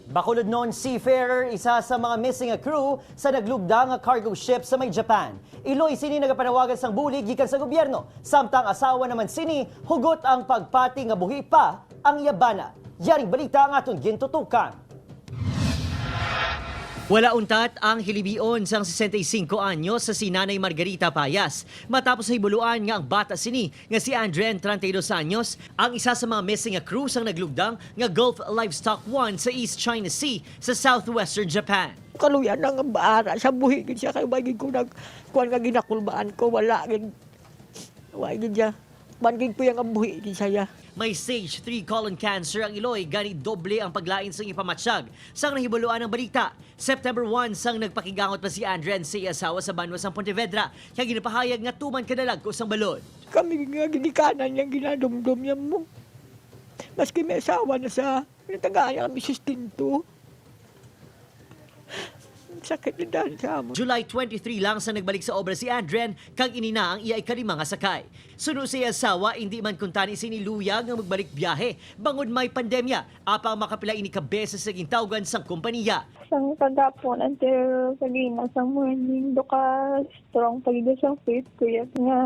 Bacolodnon seafarer, isa sa mga missing a crew sa naglugda nga cargo ship sa may Japan. Iloy sini nagapanawagan sang bulig gikan sa gobyerno. Samtang asawa naman sini, hugot ang pagpati nga buhi pa ang iya bana. Yaring balita ang aton gintutukan. Wala untat ang hilibion sang 65 anyos sa si Nanay Margarita Payas matapos hibuluan nga ang bata sini nga si Andren, 32 anyos, ang isa sa mga missing nga crew sang naglugdang nga Gulf Livestock 1 sa East China Sea sa southwestern Japan. Kaluyan na nga baara sa buhi gid siya kay bagay ko nag kuan nga ginakulbaan ko, wala gid, wala gid siya, man gid ko yang ang buhi gid siya. May stage 3 colon cancer ang iloy, gani doble ang paglain sang ipamatsyag. Sang nahibuluan ang balita, September 1 sang nagpakigangot pa si Andren sa iya asawa sa banwa sang Pontevedra, kaya ginapahayag nga tuman kadalag ko sang balod. Kami nga ginikanan niyang ginadumdum niya mo. Maski may asawa na siya, natagaan niya kami sustento. Sakit na dahil sa amo. July 23 lang sa nagbalik sa obra si Andren kag inina ang iya ikalima nga sakay. Suno sa iya asawa, hindi man kuntani siniluyag nga magbalik biyahe bangod may pandemya apang makapila ini ka beses sa gintawgan sang kompanya. Sang kagapon until kagina sang morning, do ka strong pagid sang faith ko yan nga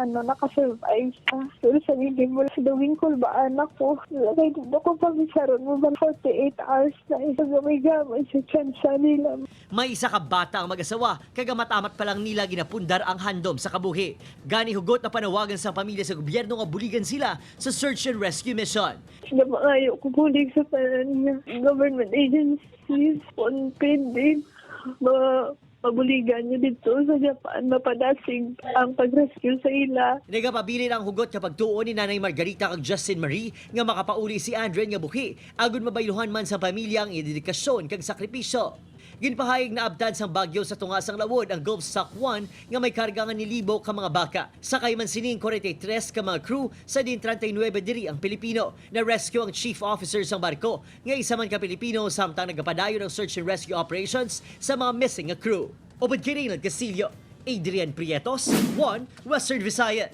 ano nakasurvive sa. Pero sa hindi mo sa dawing kulbaan ako. Kay do ko pagbisaron mo ba 48 hours na isa may gamay sa chance nila. May isa ka bata ang mag-asawa, kagamat-amat pa lang nila ginapundar ang handom sa kabuhi. Gani hugot na panawagan sa pamilya sa gobyerno nga buligan sila sa search and rescue mission. Napakayo ko bulig sa tanan nga government agencies kung pwede ma mabuligan nyo dito sa Japan, mapadasig ang pag-rescue sa ila. Nagapabilin ang hugot kapag tuon ni Nanay Margarita kag Justin Marie nga makapauli si Andren nga buhi agud mabayluhan man sa pamilya ang dedikasyon kag sakripisyo. Ginpahayag na abtad sang bagyo sa tunga sang lawod ang Gulf Stock 1 nga may karga nga nilibo ka mga baka. Sakay man sining 43 ka mga crew sa din 39 diri ang Pilipino. Na rescue ang chief officer sang barko nga isa man ka Pilipino samtang nagapadayon ang search and rescue operations sa mga missing nga crew. Upod kay Reynald Castillo, Adrian Prietos, 1 Western Visayas.